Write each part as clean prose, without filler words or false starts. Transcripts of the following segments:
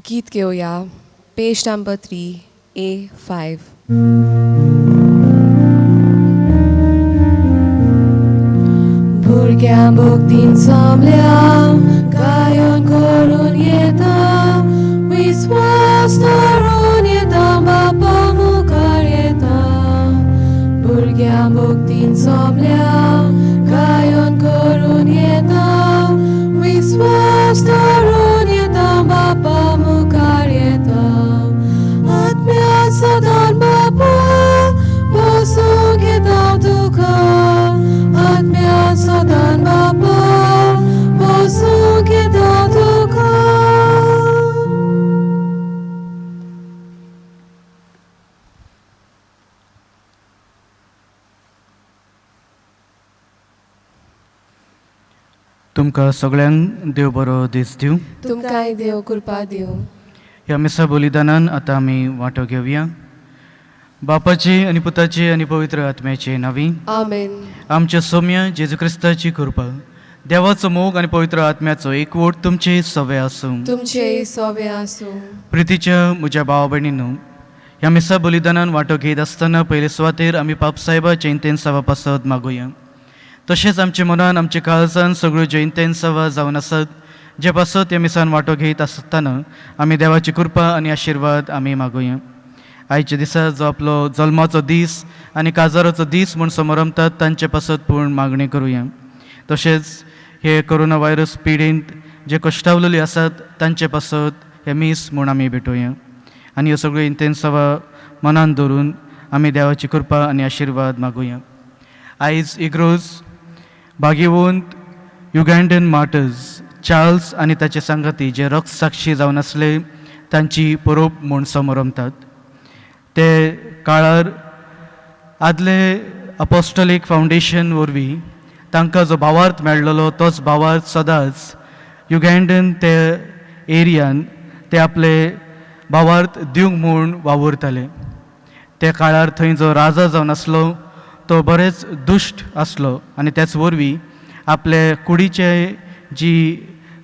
गीत घेवया, पेज number 3 A5. भुरग्यां भक्तीन सोमल्या गायन करून येता, विस्वास धरून येता, बापा मुखार येता. भुरग्यां भक्तीन सोमल्या गायन करून येता, विस्वास धरून येता, बापा मुखार येता. आत्म्या सदां बापा बसूंक येता तुका, आत्म्या सदां बापा बसूंक येता तुका. तुमकां सगळ्यांक देव बरो दीस दिवं. तुमकांय देव कृपा दिवं. ह्या मिसा बलिदानान आतां आमी वांटो घेवया. बापाची आनी पुताची आनी पवित्र आत्म्याचे नांवी आमेन. आमच्या सोम्या जेजू क्रिस्ताची कृपा, देवाचो मोग आनी पवित्र आत्म्याचो एकवट तुमचे सवे आसूं. तुमचे सोवे आसूं. प्रितीच्या म्हज्या भावा भयणींनो, ह्या मिसा बलिदानान वांटो घेत आसतना पयले सुवातेर आमी पापसाहेबाच्या इंतेन्सावा पासत मागुया. तशेंच आमच्या मनान आमच्या काळजान सगळ्यो ज्यो इंतेन्सावा जावन आसत जे पासत ह्या मिसान वांटो घेत आसतना आमी देवाची कृपा आनी आशिर्वाद आमी मागुया. आयच्या दिसा जो आपलो जल्माचो दीस आनी काजाराचो दीस म्हूण समरमतात तांचे पासत पूण मागणी करुया. तशेंच हे कोरोना व्हायरस पिडेंत जे कश्टावलेले आसात तांचे पासत हे मीस म्हूण आमी भेटोवया. आनी ह्यो सगळ्यो इंतेन्सावा मनान धरून आमी देवाची कृपा आनी आशिर्वाद मागुया. आयज इग्रोज भाग्यवंत युगांडन मार्टर्स चार्ल्स आनी ताचे सांगाती जे रक्त साक्षी जावन आसले तांची परब म्हूण समरमतात. ते काळार आदले अपोस्टोलीक फावंडेशन वरवीं तांकां जो भावार्थ मेळ्ळलो तोच भावार्थ सदांच युगांडन ते एरियान ते आपले भावार्थ दिवंक म्हूण वावुरताले. त्या काळार थंय जो राजा जावन आसलो तो बरेच दुश्ट आसलो आनी त्याच वरवीं आपले कुडीचे जी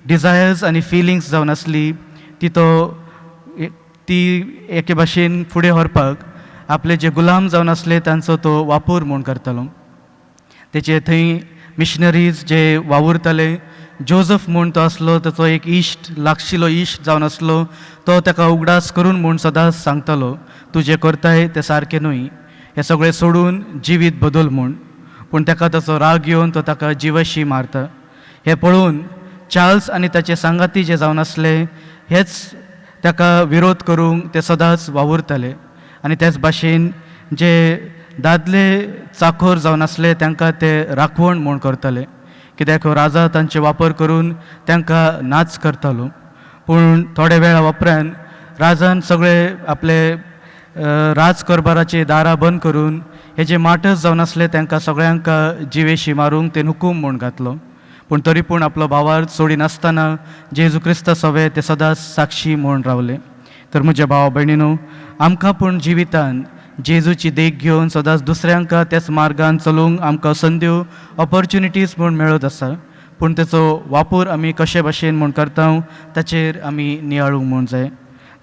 डिजायर्स आनी फिलिंग्स जावन आसली ती तो ती एके भाशेन फुडें व्हरपाक आपले जे गुलाम जावन आसले तांचो तो वापर म्हूण करतालो. तेचे थंय मिशनरीज जे वावुरताले जोजफ म्हूण तो आसलो ताचो एक इश्ट लागशिलो इश्ट जावन आसलो तो ताका उगडास करून म्हूण सदांच सांगतालो तूं जें करताय तें सारकें न्हय, हें सगळें सोडून जिवीत बदल म्हूण. पूण ताका ताचो राग येवन तो ताका जिवाशी मारता. हें पळोवन चार्ल्स आनी ताचे सांगाती जे जावन आसले हेच ताका विरोध करूंक ते सदांच वावुरताले. आनी त्याच भाशेन जे दादले चाखोर जावन आसले तांकां ते राखवण म्हूण करताले, कित्याक हो राजा तांचे वापर करून तांकां नाच करतालो. पूण थोड्या वेळा उपरांत राजान सगळे आपले राज करबाराची दारां बंद करून हे जे मार्टर्स जावन आसले तांकां सगळ्यांक जिवेशी मारूंक ते हुकूम म्हूण घातलो. पूण तरी पूण आपलो भावार्थ सोडिनासतना जेजू क्रिस्ता सवे ते सदांच साक्षी म्हूण रावले. तर म्हज्या भावा भयणीनो, आमकां पूण जिवितान जेजूची देख घेवन सदांच दुसऱ्यांक त्याच मार्गान चलूंक आमकां संद्यो ऑपॉर्च्युनिटीज म्हूण मेळत आसा. पूण तेचो वापर आमी कशे भाशेन म्हूण करता ताचेर आमी नियाळूंक म्हूण जाय.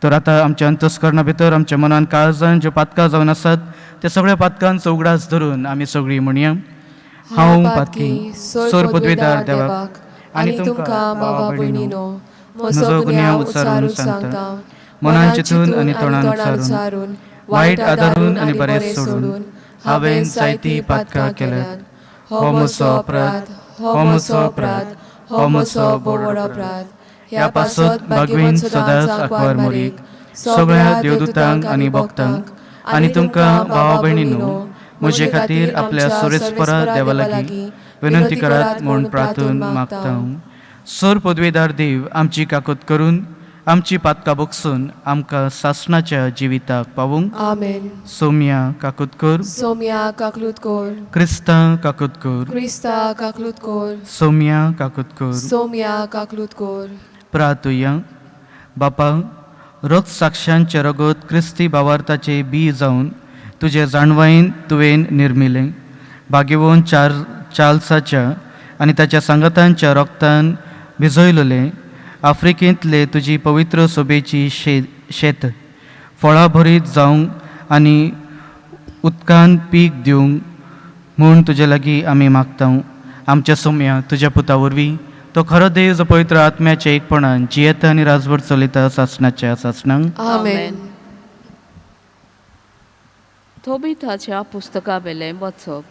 तर आतां आमच्या अंतस्करणा भितर आमच्या मनान काळजान ज्यो पातकां जावन आसात त्या सगळ्या पातकांचो उगडास धरून आमी सगळीं म्हणया. हांव पातकी सोर पदवेदार देवाक आनी तुमकां बाबा भयणीनो म्हजो गुन्यांव उच्चारून सांगता, मनान चिंतून आनी तोंडान उच्चारून, वायट आदारून आनी बरें सोडून हांवें जायतीं पातकां केल्यात. हो म्हजो अपराध, हो म्हजो अपराध, हो म्हजो बोवड अपराध. ह्या पासत भागवीन सदांच आंकवार मोरीक सगळ्या देवदूतांक आनी भक्तांक आनी तुमकां भावा भयणीनो म्हजे खातीर आपल्या सुरेस्परा देवा लागीं विनंती करात म्हूण प्रार्थून मागता. सोर पदवेदार देव आमची काकूत करून आमची पातकां बगसून आमकां सासणाच्या जिविताक पावूंक. आमेन. सोम्या काकूत कर. सोम्या काकलूत कोर. क्रिस्ता काकूत कर. क्रिस्ता काकलूत कोर. सोम्या काकूत कर. सोम्या काकलूत कोर. प्रार्थुया. बापा, रक्त साक्षांचें रगत क्रिस्ती भावार्थाचे बी जावन तुजे जाणवायेन तुवें निर्मिलें. भाग्यवंत चार्ल्साच्या आनी ताच्या सांगातांच्या रक्तान भिजयलेलें आफ्रिकेंतले तुजी पवित्र सोबेची शेत फळां भरीत जावंक आनी उदकान पीक दिवंक म्हूण तुजे लागीं आमी मागता. आमच्या सोम्या तुज्या पुता वरवीं, तो खरो देव, जो पवित्र आत्म्याच्या एकपणान जियेता आनी राजवट चलयता सासणाच्या सासणांक. आमेन. तोबिताच्या पुस्तका वेलें वचप.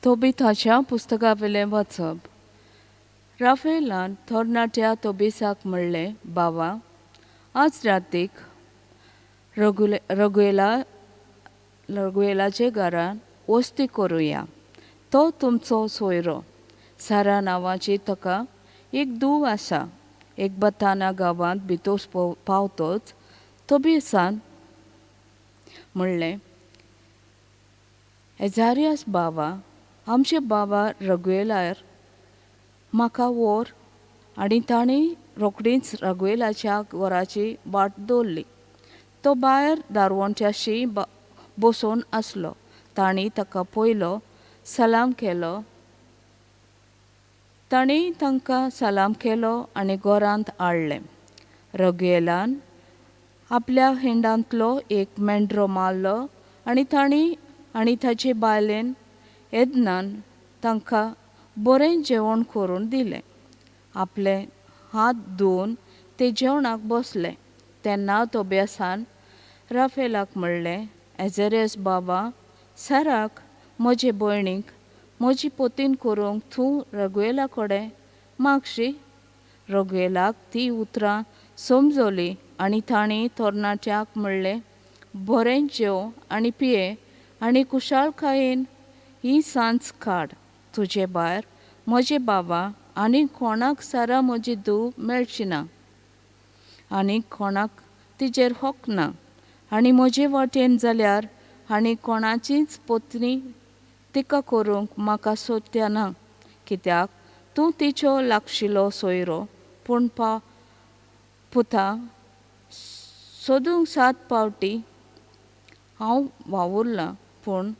तोबिताच्या पुस्तका वेलें वचप. राफेलान थोरनाट्या तोबिसाक म्हणलें, बाबा, आज रातीक रघुएलाचे घरान वस्ती करुया. तो तुमचो सोयरो. सारा नांवाची ताका एक धूव आसा. एकबताना गांवांत भितर पावतोच तोबिसान म्हणलें, एजारियास बाबा, आमचे बाबा रघुएलार म्हाका व्हर. आनी तांणी रोखडीच रघुएलाच्या घराची वाट दवरली. तो भायर दारवंट्याशी बसून आसलो. तांणी ताका पयलो सलाम केलो. तांणी तांकां सलाम केलो आनी घरांत हाडलें. रघुएलान आपल्या हिंडांतलो एक मेंढरो मारलो आनी तांणी आनी ताचे बायलेन येदनान तांकां बरें जेवण करून दिलें. आपले हात धुवन ते जेवणाक बसले. तेन्ना तोबियासान राफेलाक म्हणलें, एजेरियस बाबा, साराक म्हजे भयणीक म्हजी पोतीन करूंक तूं रघुएला कडेन मागशी. रघुएलाक ती उतरां समजली आनी तांणी तरणाट्याक म्हणलें, बरें जेव आनी पिये आनी कुशाळकायेन ही सांज काड. तुजे भायर म्हजे बाबा आनी कोणाक सारा म्हजी धूव मेळची ना आनी कोणाक तिजेर हक ना. आनी म्हजे वाटेन जाल्यार आनी कोणाचीच पत्नी तिका करूंक म्हाका सोदत्या ना, कित्याक तूं तिचो लागशिलो सोयरो. पूण पुता, सोदूंक 7 पावटी हांव वावुरलां, पूण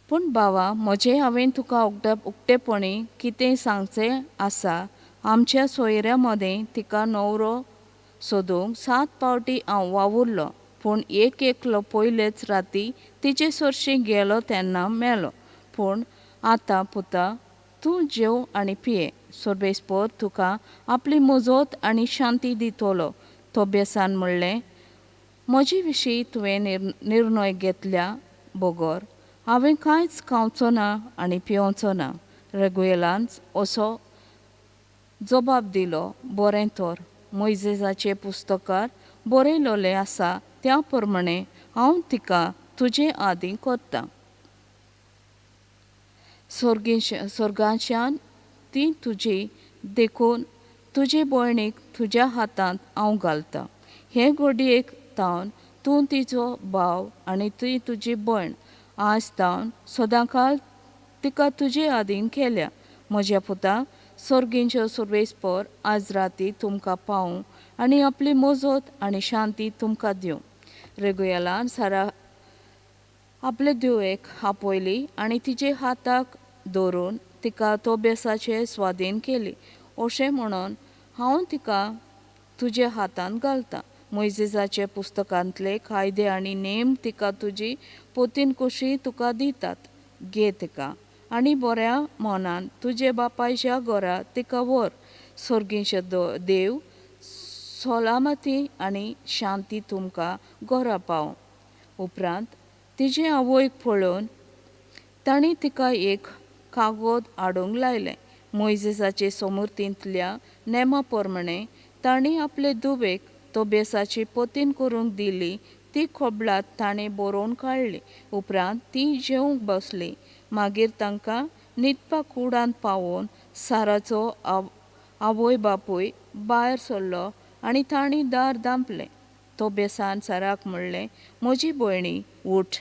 पूण बाबा, म्हजें हांवें तुका उक्तेपणी कितें सांगचें आसा. आमच्या सोयऱ्या मदें तिका न्हवरो सोदूंक 7 पावटी हांव वावुरलो, पूण एक एकलो पयलेच राती तिचे सरशीं गेलो तेन्ना मेलो. पूण आतां पुता, तूं जेव आनी पिये. सोर्बेस्पोर तुका आपली मुजोत आनी शांती दितलो. तोबियासान म्हणलें, म्हजे विशीं तुवें निर्णय घेतल्या बगर हांवें कांयच खावचो ना आनी पिवचो ना. रघुएलान असो जबाब दिलो, बरें तर, मोयजेसाचे पुस्तकार बरयलोलें आसा त्या प्रमाणे हांव तिका तुजे आदीं करतां. स्वर्गाच्यान ती तुजी देखून तुजे भयणीक तुज्या हातांत हांव घालतां. हे घडयेक तावन तूं तिचो भाव आनी ती तुजी भयण. आज तावन सदांकाळ तिका तुजे आदीन केल्या. म्हज्या पुता, सर्गींच्यो सुर्वेस्पर आज राती तुमकां पावूं आनी आपली मोजत आनी शांती तुमकां दिवं. रेगुयेलान सारा आपले देवळेक आपयली आनी तिचे हाताक धरून तिका तोबेसाचे स्वाधीन केली. अशें म्हणून हांव तिका तुज्या हातांत घालतां. मोयजेसाचे पुस्तकांतले कायदे आनी नेम तिका तुजी पोतीन कशी तुका दितात. घे तिका आनी बऱ्या मनान तुजे बापायच्या घरा तिका व्हर. सर्गीचे देव सलामती आनी शांती तुमकां घरा पावूं. उपरांत तिजे आवयक पळोवन तांणी तिका एक कागद हाडूंक लायलें. मोयजेसाचे समूर्तींतल्या नेमा प्रमाणे तांणी आपले धुवेक तोबेसाची पोतीन करूंक दिली. ती कबलात ताणें बरोवन काडली. उपरांत ती जेवंक बसली. मागीर तांकां न्हिदपा कुडांत पावोवन साराचो आवय बापूय भायर सरलो आनी तांणी दार धांपलें. तोबेसान साराक म्हणलें, म्हजी भयणी उठ,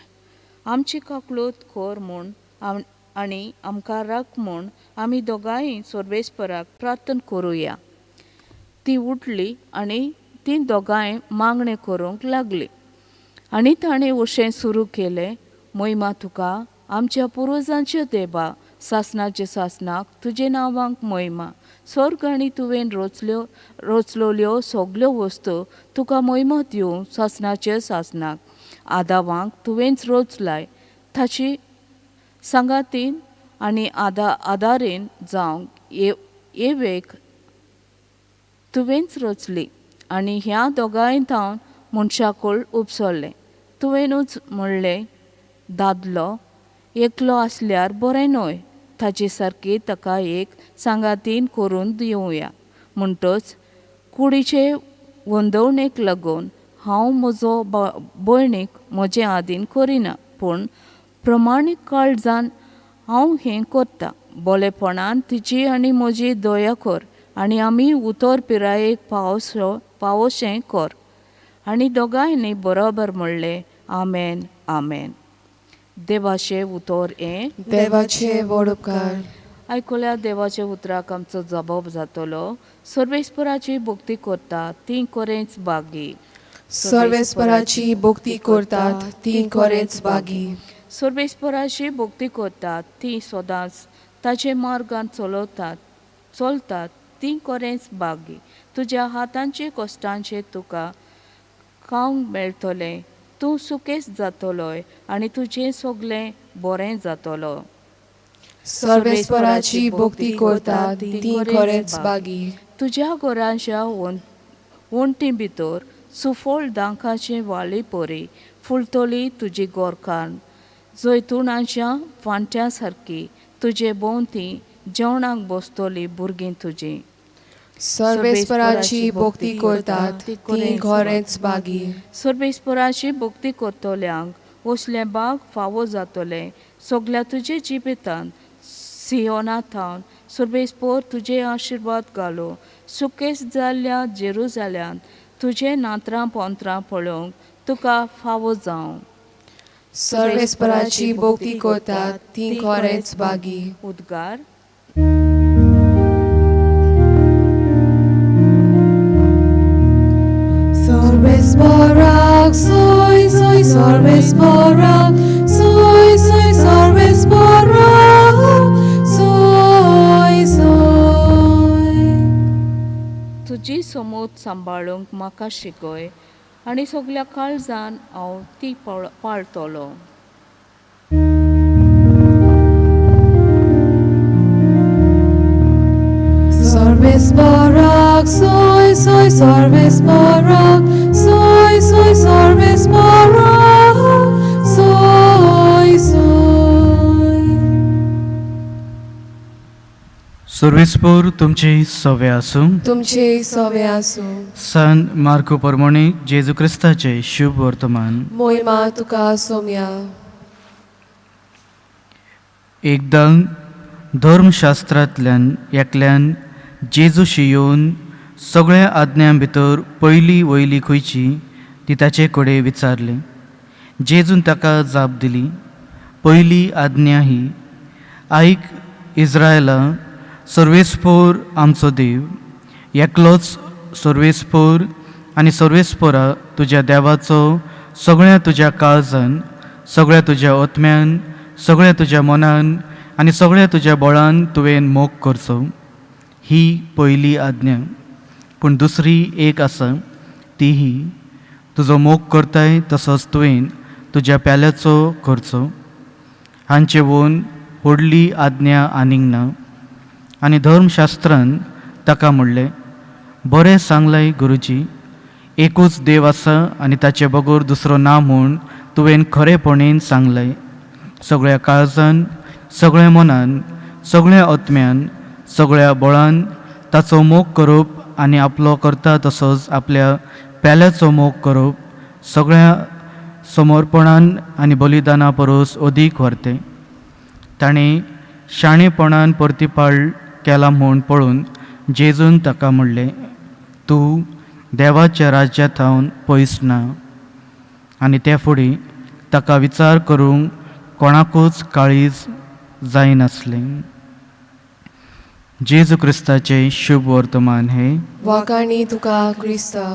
आमची काकळूत कर म्हूण आनी आमकां राख म्हूण आमी दोगांय सर्वेस्पराक प्रार्थना करुया. ती उठली आनी ती दोगांय मागणें करूंक लागली आनी ताणें अशें सुरू केलें, मोहिमा तुका आमच्या पुर्वजांच्या देवा, सासणाचे सासणाक तुजे नांवांक मोहिमा. स्वर्ग आनी तुवें रचलोल्यो सगल्यो वस्तू तुका मोहिमा दिवं सासणाचे सासणाक. आदावांक तुवेंच रचलाय ताची सांगातीन आनी आदारेन जावंक एवेक तुवेंच रचली आनी ह्या दोगांय थावन मनशाकूळ उपसरलें. तुवेंनूच म्हणलें, दादलो एकलो आसल्यार बरें न्हय, ताचे सारकी ताका एक सांगातीन करून दिवया. म्हणटच कुडीचे वंदवणेक लागून हांव म्हजो भयणीक म्हजे आदीन करिना, पूण प्रमाणीक काळजान हांव हें करतां. बोलेपणान तिची आनी म्हजी दया कर आनी आमी उतर पिरायेक पावोशें कर. आनी दोगांयनी बरोबर म्हणलें, आमेन आमेन. देवाचें उतर हें देवाचे व्हड उपकार. आयकुल्या देवाच्या उतराक आमचो जबाब जातलो. सर्वेस्पराची भक्ती करता ती खरेंच बागी. सर्वेस्पराची भक्ती करतात ती खरेंच बागी. सर्वेस्पराची भक्ती करतात ती सदांच ताचे मार्गान चलतात ती खरेंच बागी. तुज्या हातांचे कश्टांचे तुका खावंक मेळटलें, तूं सुकेच जातलोय आनी तुजें सगलें बरें जातलो. सर्वेस्पराची भक्ती करतात ती खरेंच बागी. तुज्या घराच्या वण्टी भितर सुफळ दांकाचे वाली परी फुलतली तुजी गोरकान. जैतुणाच्या फांट्या सारकी तुजे भोंवती जेवणाक बसतली भुरगीं तुजीं. सर्वेस्पराची भक्ती करतात ती खरेंच बागी. सर्वेस्पराची भक्ती करतल्यांक असलें बाग फावो जातलें सगल्या तुजे जिवितांत. सियोना थावन सर्वेस्पर तुजे आशिर्वाद घालो. सुकेस जाल्ल्या जेरुजाल्यांत तुजे नात्रां पोंत्रां पळोवंक तुका फावो जावं. सर्वेस्पराची भक्ती करतात ती खरेंच बागी. उद्गार. सर्वेस्पराक सोय सोय सर्वेस्पराक सोय सोय सर्वेस्पराक सोय सोय. तुजी समूत सांबाळूंक म्हाका शिकय आनी सगल्या काळजान हांव ती पाळटलो. सर्वेस्पराक सोय सोय सर्वेस्पराक सोय सोय सर्वेस्पराक सोय सोय. सर्वेस्पोर तुमचे सवे आसूं. तुमचे सवे आसूं. सन मार्को परमणे जेजू क्रिस्ताचे शुभ वर्तमान. मोहिमा तुका सोम्या. एकदां धर्मशास्त्रांतल्यान एकल्यान जेजूशी येवन सगळ्या आज्ञां भितर पयली वयली खंयची ती ताचे कडेन विचारली. जेजून ताका जाप दिली, पयली आज्ञा ही, आयक इज्रायला, सर्वेस्पोर आमचो देव एकलोच सर्वेस्पोर आनी सर्वेस्पोरा तुज्या देवाचो सगळ्या तुज्या काळजान, सगळ्या तुज्या आत्म्यान, सगळ्या तुज्या मनान आनी सगळ्या तुज्या बळान तुवें मोग करचो. ही पयली आज्ञा. पूण दुसरी एक आसा, ती ही, तुजो मोग करताय तसोच तुवें तुज्या प्याल्याचो करचो. हांचे वोन व्हडली आज्ञा आनीक ना. आनी धर्मशास्त्रान ताका म्हणलें, बरें सांगलें गुरुजी, एकूच देव आसा आनी ताचे बगर दुसरो ना म्हूण तुवें खरेपणीन सांगलें. सगळ्या काळजान, सगळ्या मनान, सगळ्या आत्म्यान, सगळ्या बळान ताचो मोग करप आनी आपलो करता तसोच आपल्या पेल्याचो मोग करप सगळ्या समर्पणान आनी बलिदाना परस अदीक व्हरतें. ताणें शाणेपणान परतिपाळ केला म्हूण पळोवन जेजून ताका म्हणलें, तूं देवाच्या राज्या थावन पयस ना. आनी ते फुडें ताका विचार करूंक कोणाकूच काळीज जायनासलें. जेजू क्रिस्ताचें शुभ वर्तमान हें. वाखाणी तुका क्रिस्ता.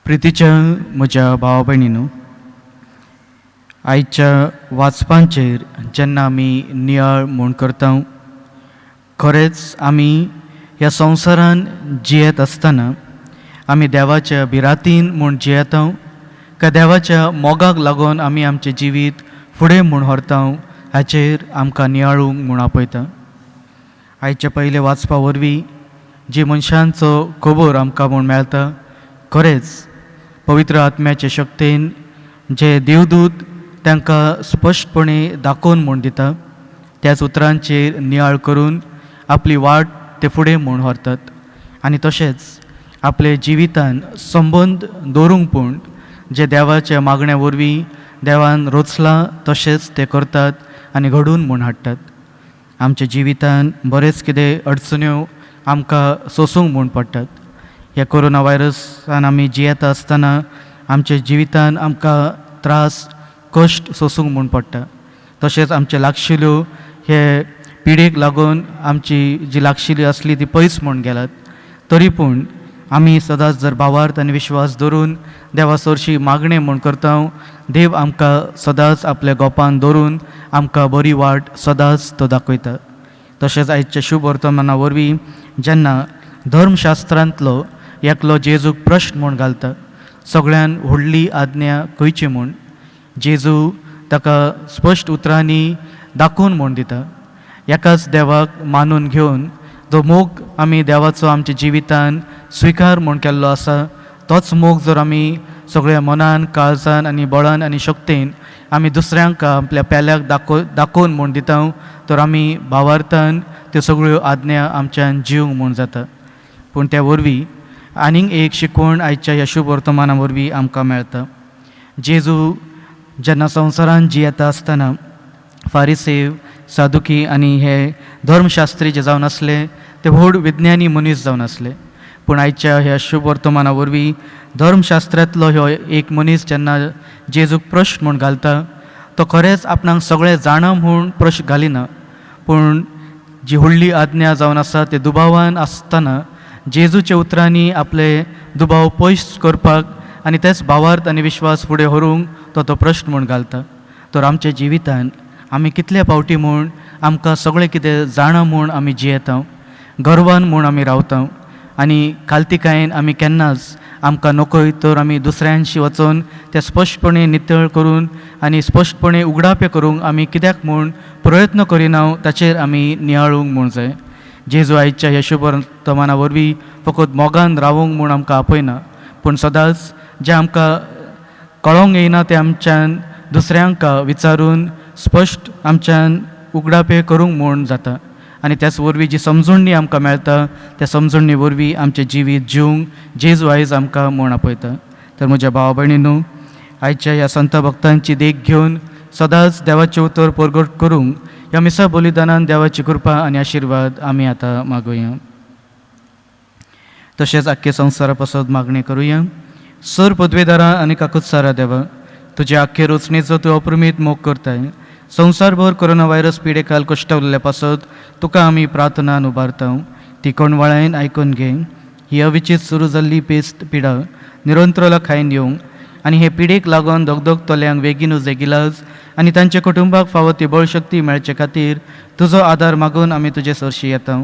प्रितीच्या म्हज्या भावा भयणीनू, आयच्या वाचपांचेर जेन्ना आमी नियाळ म्हूण करता, खरेंच आमी ह्या संवसारान जियेत आसतना आमी देवाच्या भिरांतीन म्हूण जियेता काय देवाच्या मोगाक लागून आमी आमचें जिवीत फुडें म्हूण व्हरता हाचेर आमकां नियाळूंक म्हूण आपयता. आयच्या पयले वाचपा वरवीं जी मनशांचो खबर आमकां म्हूण मेळटा, खरेंच पवित्र आत्म्याचे शक्तेन जे देवदूत तांकां स्पश्टपणे दाखोवन म्हूण दिता, त्याच उतरांचेर नियाळ करून आपली वाट ते फुडें म्हूण व्हरतात आनी तशेंच आपले जिवितान संबंद दवरूंक पूण जे देवाच्या मागण्या वरवीं देवान रोचलां तशेंच ते करतात आनी घडून म्हूण हाडटात. आमच्या जिवितान बरेंच कितें अडचण्यो आमकां सोंसूंक म्हूण पडटात. ह्या कोरोना व्हायरसान आमी जियेता आसतना आमच्या जिवितान आमकां त्रास कश्ट सोंसूंक म्हूण पडटा. तशेंच आमचे लागशिल्यो हे पिडेक लागून आमची जी लागशिली आसली ती पयस म्हूण गेलात. तरी पूण आमी सदांच जर भावार्थ आनी विश्वास दवरून देवा सरशी मागणें म्हूण करता, देव आमकां सदांच आपल्या गोपान दवरून आमकां बरी वाट सदांच तो दाखयता. तशेंच आयच्या शुभ वर्तमाना वरवीं जेन्ना धर्मशास्त्रांतलो एकलो जेजूक प्रश्न म्हूण घालता, सगळ्यान व्हडली आज्ञा खंयची म्हूण, जेजू ताका स्पश्ट उतरांनी दाखोवन म्हूण दिता, एकाच देवाक मानून घेवन जो मोग आमी देवाचो आमच्या जिवितान स्विकार म्हूण केल्लो आसा तोच मोग जर आमी सगळ्या मनान, काळजान आनी बळान आनी शक्तेन आमी दुसऱ्यांक आपल्या पेल्याक दाखोवन म्हूण दिता तर आमी भावार्थान त्यो सगळ्यो आज्ञा आमच्यान जिवंक म्हूण जाता. पूण त्या वरवीं आनीक एक शिकवण आयच्या ह्या शुभ वर्तमाना वरवीं आमकां मेळटा. जेजू जेन्ना संवसारान जियेता आसतना फारिसेव, सादुकी आनी हे धर्मशास्त्री जे जावन आसले ते व्हड विज्ञानी मनीस जावन आसले. पूण आयच्या ह्या शुभ वर्तमाना वरवीं धर्मशास्त्रांतलो ह्यो एक मनीस जेन्ना जेजूक प्रश्न म्हूण घालता तो खरेंच आपणाक सगळें जाणा म्हूण प्रश्न घालिना, पूण जी व्हडली आज्ञा जावन आसा ते दुबावान आसतना जेजूच्या उतरांनी आपले दुबाव पयस करपाक आनी तेच भावार्थ आनी विश्वास फुडें व्हरूंक तो तो प्रश्न म्हूण घालता. तर आमच्या जिवितान आमी कितले फावटी म्हूण आमकां सगळें कितें जाणा म्हूण आमी जियेता, गर्वान म्हूण आमी रावता आनी खालतीकायेन आमी केन्नाच आमकां नकय तर आमी दुसऱ्यांशी वचून तें स्पश्टपणे नितळ करून आनी स्पश्टपणे उगडापें करूंक आमी कित्याक म्हूण प्रयत्न करिना ताचेर आमी नियाळूंक म्हूण जाय. जेजू आयच्या ह्या शुभ वर्तमाना वरवीं फकत मोगान रावूंक म्हूण आमकां आपयना, पूण सदांच जें आमकां कळोंक येयना तें आमच्यान दुसऱ्यांक विचारून स्पश्ट आमच्यान उगडापें करूंक म्हूण जाता आनी त्याच वरवीं जी समजणणी आमकां मेळटा त्या समजणणी वरवीं आमचें जिवीत जिवंक जेजू आयज आमकां म्हूण आपयता. तर म्हज्या भावा भयणीनू, आयच्या ह्या संत भक्तांची देख घेवन सदांच देवाचें उतर परगट करूंक ह्या मिसा बलिदानान देवाची कृपा आनी आशिर्वाद आमी आतां मागुया. तशेंच आख्खे संवसारा पासत मागणी करुया. सर पदवेदारा आनी काकुत्सारा देवा, तुज्या आख्खे रचणेचो तूं अप्रमीत मोग करताय. संवसारभर कोरोना व्हायरस पिडेकाल कश्टवल्ल्या पासत तुका आमी प्रार्थनान उबारता, ती कोणवाळायन आयकून घे. ही अविचीत सुरू जाल्ली पेस्त पिडा निरंतरला खायन येवंक आनी हे पिडेक लागून दगदगतल्यांक बेगीनूच गिलाज आनी तांच्या कुटुंबाक फावो ती बळशक्ती मेळचे खातीर तुजो आदार मागून आमी तुजे सरशी येता.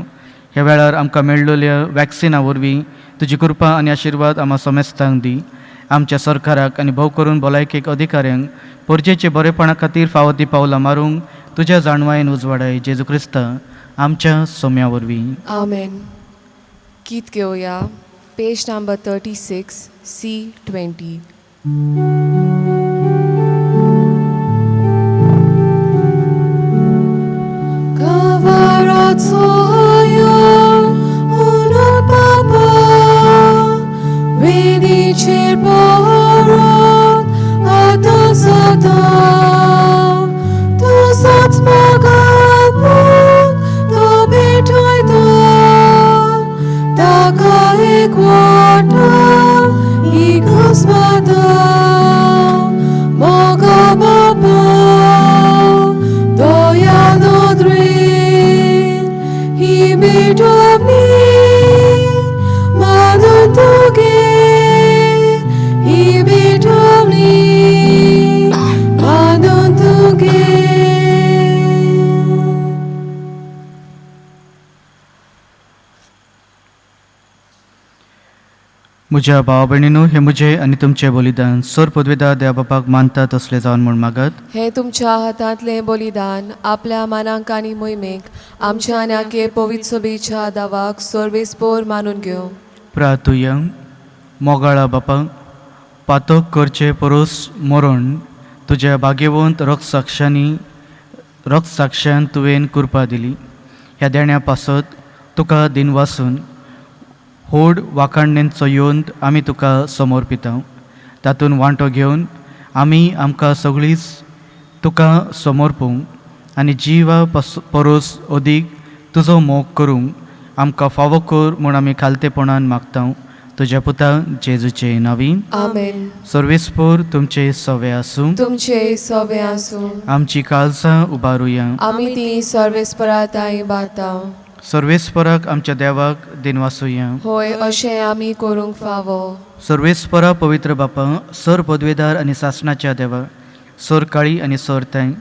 ह्या वेळार आमकां मेळिल्ल्या वॅक्सिना वरवीं तुजी कृपा आनी आशिर्वाद आमकां समेस्तांक दी. आमच्या सरकाराक आनी भोव करून भलायकेक अधिकाऱ्यांक परजेचे बरेपणा खातीर फावो ती पावलां मारूंक तुज्या जाणवायेन उजवाडाय जेजू क्रिस्ता आमच्या सोम्या वरवीं. आमेन. गीत घेवया पेज नंबर 36 C20. म्हज्या भावा भयणीनू, हें म्हजें आनी तुमचें बलिदान सर पदवेदार देवा बापाक मानता तसलें जावन म्हूण मागत. हें तुमच्या हातांतलें बलिदान आपल्या मानांक आनी मोहिमेक आमच्या आनी आखे पवित्र सभेच्या दावाक सर्वेस्पोर मानून घेवं. प्रार्थुया. मोगाळा बापा, पातक करचे परस मरण तुज्या भाग्यवंत रक्तसाक्षान तुवें कृपा दिली. ह्या देण्या पासत तुका दिनवासून होड वाखाणणेचो येवन आमी तुका समर्पिता. तातूंत वांटो घेवन आमी आमकां सगळींच तुका समर्पूंक आनी जिवा परस अदीक तुजो मोग करूंक आमकां फावो कर म्हूण आमी खालतेपणान मागता. तुज्या पुता जेजूचे नांवी. आमेन. सर्वेस्पोर तुमचे सवे आसूं. तुमचे सवे आसूं. आमची काळजां उबारुया. आमी ती सर्वेस्पराताय बाता. सर्वेस्पराक आमच्या देवाक दिनवासुया. होय, अशें आमी करूंक फावो. सर्वेस्परा पवित्र बापा, सर पदवेदार आनी सासणाच्या देवा, सर काळी आनी सर ताय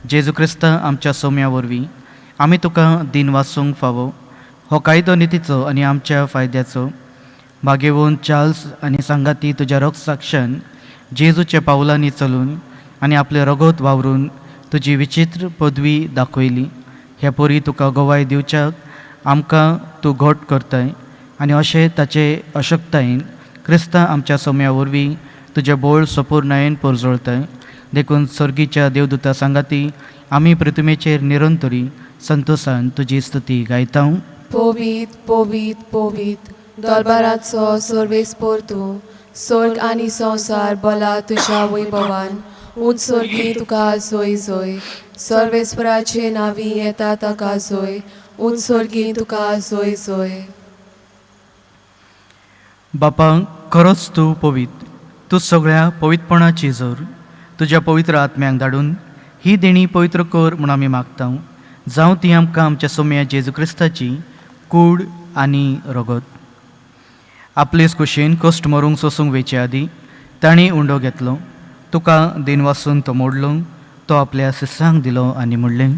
जेजू क्रिस्ता आमच्या सोम्या वरवीं आमी तुका दिनवासूंक फावो. हो कायदो नितीचो आनी आमच्या फायद्याचो. भागेवन चार्ल्स आनी सांगाती तुज्या रक्तसाक्षान जेजूच्या पावलांनी चलून आनी आपलें रगत वावरून तुजी विचित्र पदवी दाखयली. ह्या परी तुका गवाय दिवच्याक आमकां तूं घट करताय आनी अशें ताचे अशक्तायेन क्रिस्ता आमच्या सोम्या वरवीं तुजें बोळ सपूर्णायेन परजळताय. देखून सर्गीच्या देवदूता सांगाती आमी पृथ्वीचेर निरंतरी संतोसान तुजी स्तुती गायता. पवीत पवीत पवीत दरबाराचो सर्वेस्पोर तूं, स्वर्ग आनी संवसार बला तुज्या वैभवान. उंच स्वर्गी तुका जोय जोय. सर्वेस्पराचे नांवी येता ताका जोय. उंच स्वर्गी तुका जोय जोय. बापा, खरोच तूं पवीत, तूं सगळ्या पवित्रपणाची जोर. तुज्या पवित्र आत्म्यांक धाडून ही देणी पवित्र कर म्हूण आमी मागता. जावं ती आमकां आमच्या सोम्या जेजू क्रिस्ताची कूड आनी रगत. आपलेच कुशीन कश्ट मरूंक सोसूंक वेचे आदीं तांणी उंडो घेतलो, तुका दिनवासून तो मोडलो, तो आपल्या शिसांक दिलो आनी म्हणलें,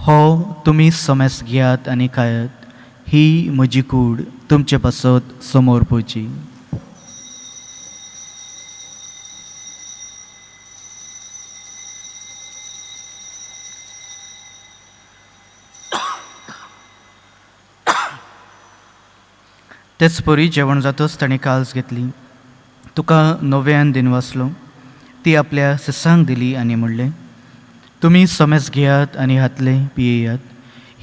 हो तुमी समेस घेयात आनी खायात, ही म्हजी कूड तुमचे पासत समोर पोवची. तेच परी जेवण जातच ताणें काल्स घेतली, तुका नव्यान दिनवासलो, ती आपल्या शिसांक दिली आनी म्हणलें, तुमी समेस घेयात आनी हातले पियेयात,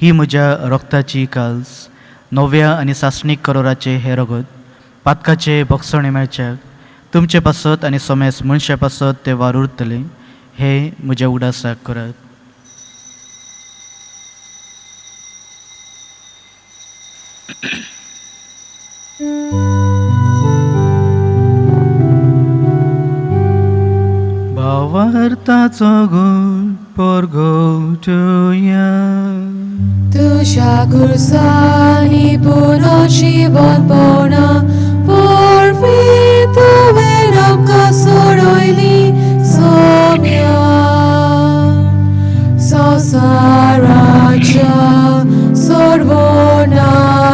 ही म्हज्या रक्ताची काल्स, नव्या आनी सासणीक करोराचें हें रगत पातकाचे भोगसणे मेळच्याक तुमचे पासत आनी समेस मनशा पासत तें वारुरतलें. हें म्हज्या उडासाक करात. भावार्थाचो गुण परगटुया. तुज्या खुर्सांनी पुनर्जीवनपणा वरवीं तुवें आमकां सोडयली सोम्या. संवसाराच्या सोडवणारा.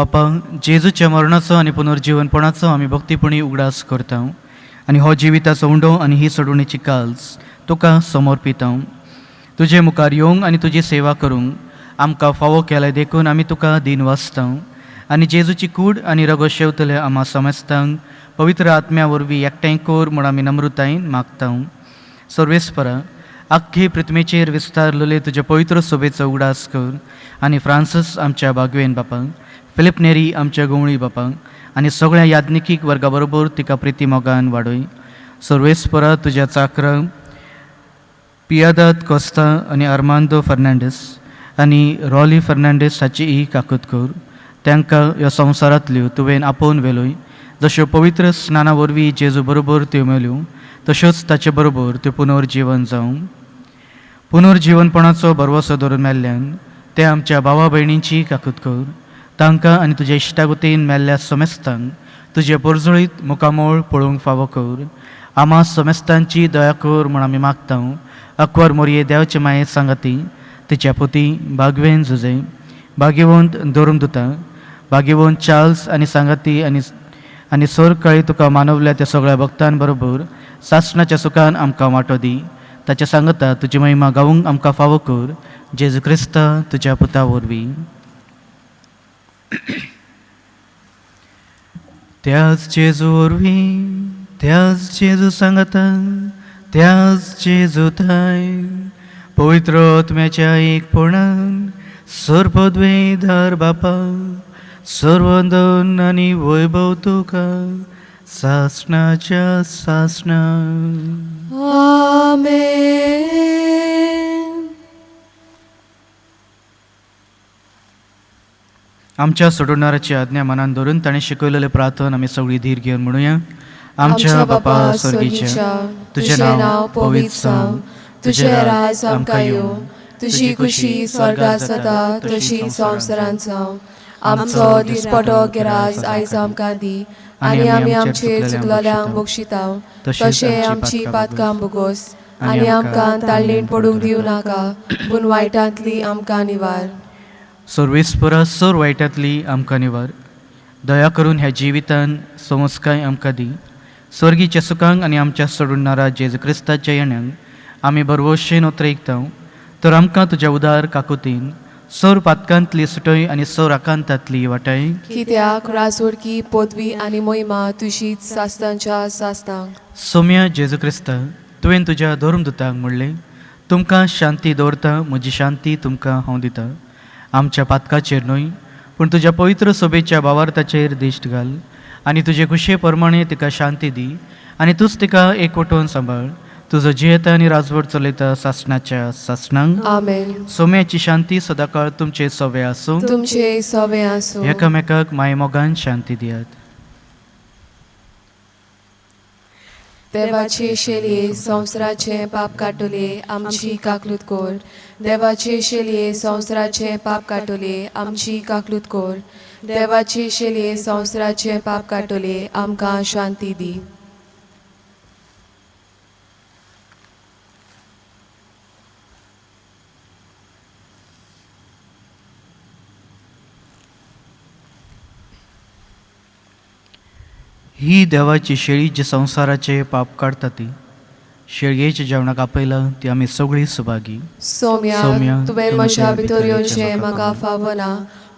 बापा, जेजूच्या मरणाचो आनी पुनर्जीवनपणाचो आमी भक्तीपणी उगडास करता आनी हो जिविताचो उंडो आनी ही सोडवणेची काल्स तुका समर्पिता. तुजे मुखार येवंक आनी तुजी सेवा करूंक आमकां फावो केलें देखून आमी तुका दीन वाचता आनी जेजूची कूड आनी रगत शेवतले आमा समस्तांक पवित्र आत्म्या वरवीं एकठांय कर म्हूण आमी नम्रतायेन मागता. सर्वेस्परा, आख्खे पृथ्वीचेर विस्तारलेले तुज्या पवित्र सोबेचो उगडास कर आनी फ्रांसीस आमच्या बागवेन बापाक, फिलीप नेरी आमच्या गवळी बापाक आनी सगळ्या याज्ञिकीक वर्गा बरोबर तिका प्रिती मोगान वाडय. सर्वेस्परा, तुज्या चाकरा पियादाद कोस्ता आनी आर्मांदो फर्नांडीस आनी रॉली फर्नांडीस हाची ही काकूत कर. तांकां ह्या संवसारांतल्यो तुवें आपोवन व्हेल्यो, जश्यो पवित्र स्नाना वरवीं जेजू बरोबर त्यो मेल्यो तश्योच ताचे बरोबर त्यो पुनर्जिवन जावं. पुनर्जिवनपणाचो भरवसो धरून मेल्ल्यान ते आमच्या भावा भयणींची काकूत कर. तांकां आनी तुज्या इश्टागुतीन मेल्ल्या समेस्तांक तुजें पोरजळीत मुखामोळ पळोवंक फावो कर. आमा समेस्तांची दया कर म्हूण आमी मागता. अकवर मोरये देवाचे माये सांगाती तिच्या पुती बागवेन जुजे, भाग्यवंत धर्मदुता भाग्यवंत चार्ल्स आनी सांगाती आनी आनी सोर काळी तुका मानवल्या त्या सगळ्या भक्तां बरोबर सासणाच्या सुखान आमकां वांटो दी. ताच्या सांगता तुजी महिमा गावूंक आमकां फावो कर, जेजू क्रिस्ता तुज्या पुता वरवीं. त्याच जेजू वरवीं, त्याच जेजू सांगता, त्याच जेजू थाय पवित्र आत्म्याच्या एकपणान सर्वद्वेधार बापा, सर्वंदन आनी वैभव तुका सासणाच्या सासणा. आमेन. आमच्या सोडवणाराची आज्ञा मनान धरून ताणें शिकयलेलें प्रार्थन आमी सगळी धीर घेवन म्हणुया. आमच्या बापा स्वर्गीच्या, तुजें नांव पवित्र जावं, तुजें राज आमकां येवं, तुजी खुशी स्वर्गात जाता तशी संवसारांत जावं. आमचो दिसपटो गिरास आयज आमकां दी आनी आमी आमचे चुकलेल्यांक बक्षिता तशें आमची पातकां भोगोस आनी आमकां ताळणेन पडूंक दिवं नाका, पूण वायटांतली आमकां निवार. सर्वेस्परा, सर वायटांतली आमकां निवार. दया करून ह्या जिवितान समजकाय आमकां दी. स्वर्गीच्या सुखांक आनी आमच्या सोडणारा जेजू क्रिस्ताच्या येण्याक आमी भरवशेन उतरयता, तर आमकां तुज्या उदार काकुतीन सर पातकांतली सुटय आनी सर आकांतांतली वाटाय. कित्याक राजवडकी, पदवी आनी मोहिमा तुजीच सासणाच्या सासणाक. सोम्या जेजू क्रिस्ता, तुवें तुज्या धर्मदुतांक म्हणलें, तुमकां शांती दवरता, म्हजी शांती तुमकां हांव दिता. आमच्या पातकाचेर न्हय, पूण तुज्या पवित्र सोबेच्या भावार्थाचेर दिश्ट घाल आनी तुजे खुशये प्रमाणे तिका शांती दी आनी तूंच तिका एकवटून सांबाळ. तुजो जियेता आनी राजवट चलयता सासणाच्या सासणांक. आमेन. सोम्याची शांती सदाकाळ तुमचे सवे आसूं. तुमचे सवे आसूं. एकामेकाक मायमोगान शांती दियात. देवाचे शेलये, संवसाराचे पाप काडटले, आमची काकलूत कोर. देवाचे शेलये, संवसाराचे पाप काडटले, आमची काकलूत कोर. देवाचे शेलये, संवसाराचे पाप काडटले, आमकां शांती दी. ही देवाची शेळी जी संवसाराचे पाप काडटा ती. शेळयेच्या जेवणाक आपयला ती आमी सगळीं सुभागी. सोम्या, सोम्या, तुवें म्हज्या भितर येवचें म्हाका फावना,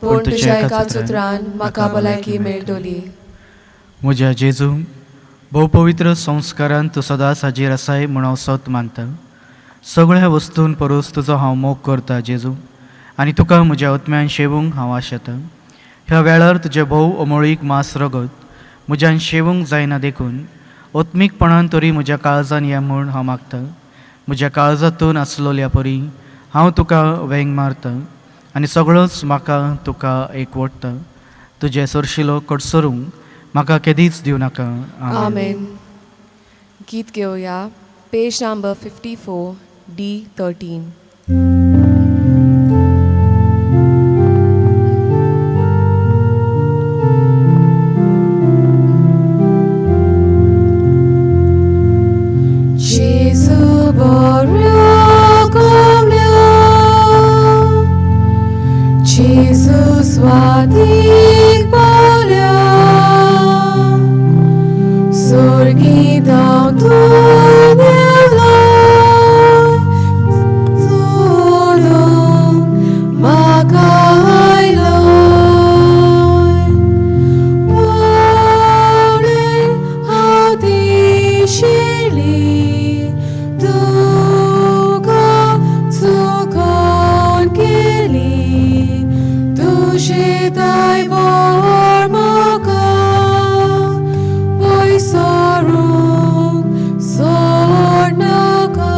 पूण तुज्या एकाच उतरान म्हाका भलायकी मेळटली. म्हज्या जेजू, भोवपवित्र संस्कारान तूं सदांच हाजीर आसाय म्हूण हांव सत मानता. सगळ्या वस्तून परस तुजो हांव मोग करता जेजू, आनी तुका म्हज्या आत्म्यान शेवूंक हांव आशेतां. ह्या वेळार तुजें भोव अमोळीक मांस रगत म्हज्यान शेवूंक जायना देखून आत्मीकपणान तरी म्हज्या काळजान या म्हूण हांव मागतां. म्हज्या काळजांतून आसलोल्या परी हांव तुका वेंग मारता आनी सगळोच म्हाका तुका एकवटता. तुजें सरशिलो कडसरूंक म्हाका केदीच दिवं नाका. आमेन. गीत घेवया, पेज नंबर 54, D 13. Jesu बऱ्यो कोमल्यो, जेजू स्वाती. वयताय व्हर म्हाका पयस सरूंक सोडनाका.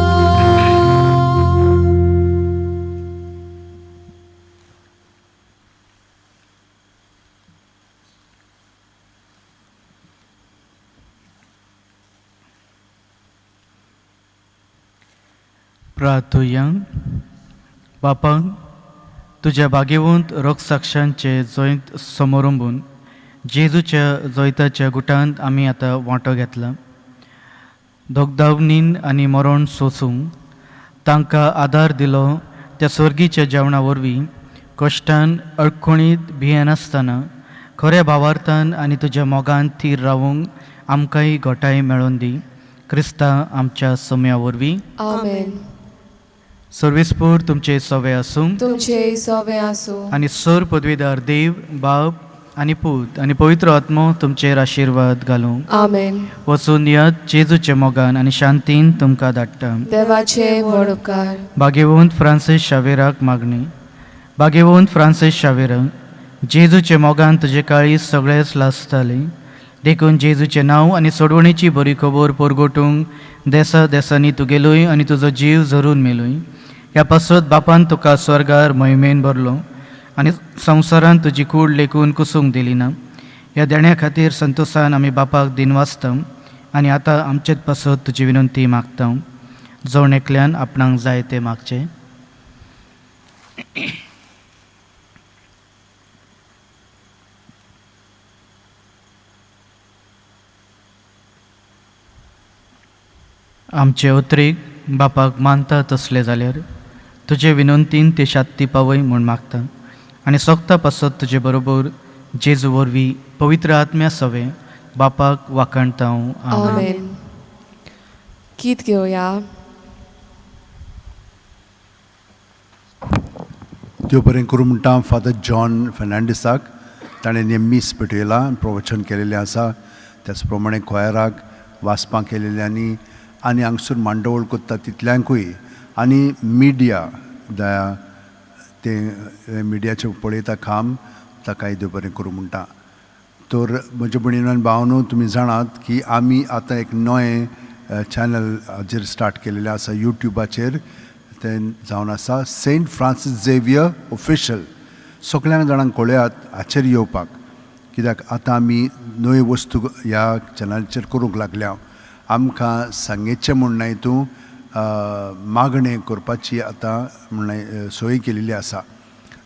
प्रार्थुया. बापा, तुज्या बागेवंत रोगसाक्षांचे जैत समोरंबून जेजूच्या जैताच्या गुटांत आमी आतां वांटो घेतला. दोगदावनीन आनी मरण सोसूंक तांकां आदार दिलो त्या स्वर्गीच्या जेवणा वरवीं कश्टान अडखणीत भियेनासतना खऱ्या भावार्थान आनी तुज्या मोगान थीर रावूंक आमकांय घटाय मेळोवन दी, क्रिस्ता आमच्या सम्या वरवीं. आमेन. सर्वेस्पूर तुमचे सवे आसूं. तुमचे सवे आसूं. आनी सर पदवीदार देव बाप आनी पूत आनी पवित्र आत्मो तुमचेर आशिर्वाद घालूं. आमेन. वचून यात, जेजूच्या मोगान आनी शांतीन तुमकां धाडटा. देवाचे व्हड उपकार. भाग्यवंत फ्रांसीस शावेराक मागणी. भाग्यवंत फ्रांसीस शावेरा, जेजूच्या मोगान तुजे काळीज सगळेच लासताले, देखून जेजूचें नांव आनी सोडवणेची बरी खबर परगटूंक देसा देसांनी तूं गेलोय आनी तुजो जीव झरून मेलोय. ह्या पासत बापान तुका स्वर्गार महिमेन भरलो आनी संवसारांत तुजी कूड लेखून कुसूंक दिली ना. ह्या देण्या खातीर संतोसान आमी बापाक दिनवासता आनी आतां आमचेच पासत तुजी विनंती मागता. जण एकल्यान आपणाक जाय तें मागचें. आमचे उतरेक बापाक मानता तसले जाल्यार तुजे विनंतीन ते शात्ती पावय म्हूण मागता आनी सोगता पासत तुजे बरोबर जेजू वरवीं पवित्र आत्म्या सवे बापाक वाखाणता हांव. आमेन. आमेन. गीत घेवया. देव बरें करूं म्हणटा फादर जॉन फेर्नांडीसाक, ताणें हें मीस पेटयलां, प्रवचन केलेलें आसा. त्याच प्रमाणे क्वायराक वाचपां केलेल्यांनी आनी हांगसूर मांडवळ करता तितल्यांकूय आनी मिडिया दया तें मिडियाचें पळयता काम ताकाय देव बरें करूं म्हणटा. तर म्हज्या भयणीन आनी भावानू, तुमी जाणात की आमी आतां एक नवें चॅनल हाजेर स्टार्ट केलेलें आसा युट्युबाचेर. तें जावन आसा सेंट फ्रांसीस झेवियर ऑफिशल. सगळ्यांक जाणांक कळयात हाचेर येवपाक, कित्याक आतां आमी नव्यो वस्तू ह्या चॅनलाचेर करूंक लागल्या. आमकां सांगेचें म्हूण न्हय तूं मागणें करपाची आतां म्हण सोय केलेली आसा.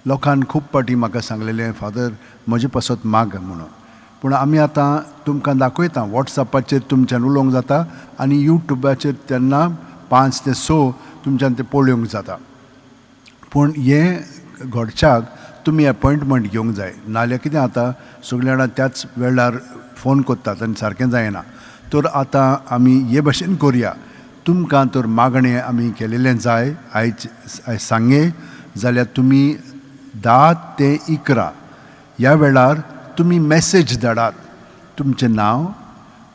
लोकान खूब फावटी म्हाका सांगलेलें, फादर म्हजे पासत माग म्हणून. पूण आमी आतां तुमकां दाखयता वॉट्सॅपाचेर तुमच्यान उलोवंक जाता आनी युट्युबाचेर तेन्ना 5 ते 6 तुमच्यान तें पळोवंक जाता. पूण हें घडच्याक तुमी एपॉयंटमेंट घेवंक जाय, नाल्यार कितें जाता सगळीं जाणां त्याच वेळार फोन करतात आनी सारकें जायना. तर आतां आमी हे भशेन करुया, तुमकां तर मागणें आमी केलेलें जाय आयज आयज सांगे जाल्यार तुमी 10 ते 11 ह्या वेळार तुमी मॅसेज धाडात, तुमचें नांव,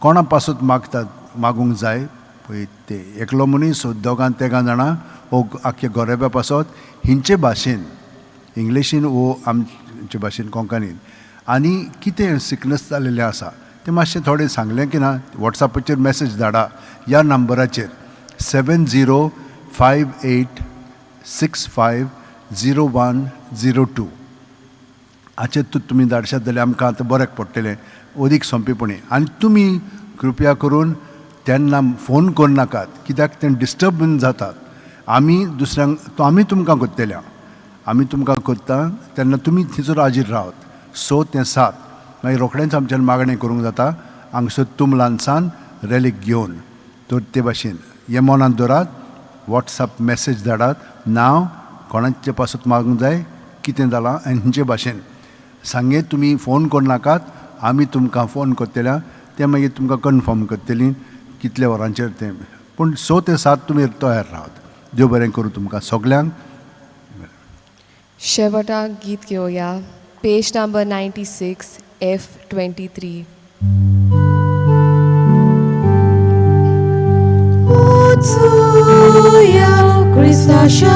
कोणा पासत मागतात मागूंक जाय पळय ते एकलो मनीस दोगां तेगां जाणां वो आख्खे गोरेब्या पासत हिंचे भाशेन इंग्लिशीन वो आमचे भाशेन कोंकणीन आनी कितें सिकनस जालेलें आसा तें मातशें थोडें सांगलें की ना वॉट्सॅपाचेर मॅसेज धाडा ह्या नंबराचेर 7058650102. हाचेर तुमी धाडशात जाल्यार आमकां आतां बऱ्याक पडटलें अदीक सोंपेपणी. आनी तुमी कृपया करून तेन्ना फोन करनाकात, कित्याक तें डिस्टर्ब जातात. आमी दुसऱ्यांक तो आमी तुमकां करतले, आमी तुमकां करता तेन्ना तुमी थंयसर हाजीर रावत 6 ते 7 मागीर रोखडेंच आमच्यान मागणें करूंक जाता हांगसर तुमलानसान रेलीक घेवन. तर ते भाशेन हें मनांत दवरात, वॉट्सॅप मॅसेज धाडात, नांव कोणाचे पासत मागूंक जाय कितें जालां आनी खंयचे भाशेन सांगे. तुमी फोन करनाकात, आमी तुमकां फोन करतले तें मागीर तुमकां कन्फर्म करतली कितल्या वरांचेर तें. पूण 6 ते 7 तुमी तयार रावात. देव बरें करूं तुमकां सगल्यांक. शेवटाक गीत घेवया, पेज नंबर 96 F23. वचुया क्रिस्ताच्या